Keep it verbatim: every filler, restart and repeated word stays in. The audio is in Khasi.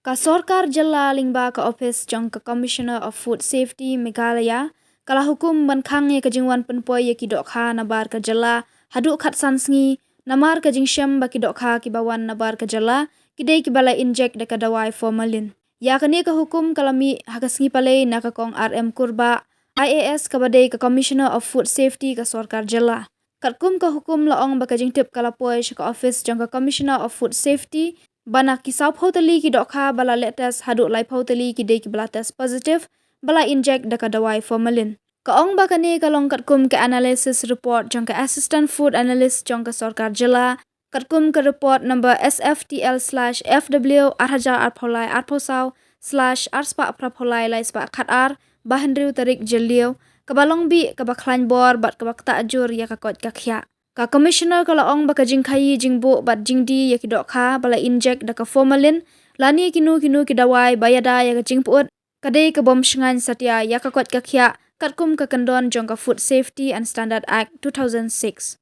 Ka sorkar jylla lyngba ka ophis jong ka Commissioner of Food Safety Meghalaya ka la hukum ban khang ïa ka jingwan pynpoi ïa ki dohkha nabar ka jylla haduh khatsan sngi, namar ka jingshem ba ki dohkha kiba wan nabar ka jylla ki dei kiba la inject da ka dawai formalin. Ïa kane ka hukum ka la mih ha ka sngi Palei na ka Kong R M Kurbah, I A S, kaba dei ka Commissioner of Food Safety ka sorkar jylla. Katkum ka hukum la ong ba ka jingtip ka la poi sha ka ophis jong ka Commissioner of Food Safety ba na ki sawphew tylli ki dohkha ba la leh test haduh laiphew tylli ki dei kiba la test positive ba la inject da ka dawai formalin. Ka ong ba kane ka long katkum ka analysis report jong ka Assistant Food Analyst jong ka sorkar jylla, katkum ka report number S F T L slash F W ar hajar arphew lai arphew saw slash ar spah phraphew lai lai spah khatar, ba hynriew tarik Jylliew, kaba long bih, kaba khlaiñ bor bad kaba ktah jur ïa ka koit ka khiah. Ka Commissioner ka la ong ba ka jingkhaïi jingbuh bad jingdie ïa ki dohkha ba la inject da ka formalin lane kino kino ki dawai ba ïada ïa ka jingpyut ka dei ka bym shngaiñ satia ïa ka koit ka khiah katkum ka kyndon jong ka Food Safety and Standard Act two thousand six.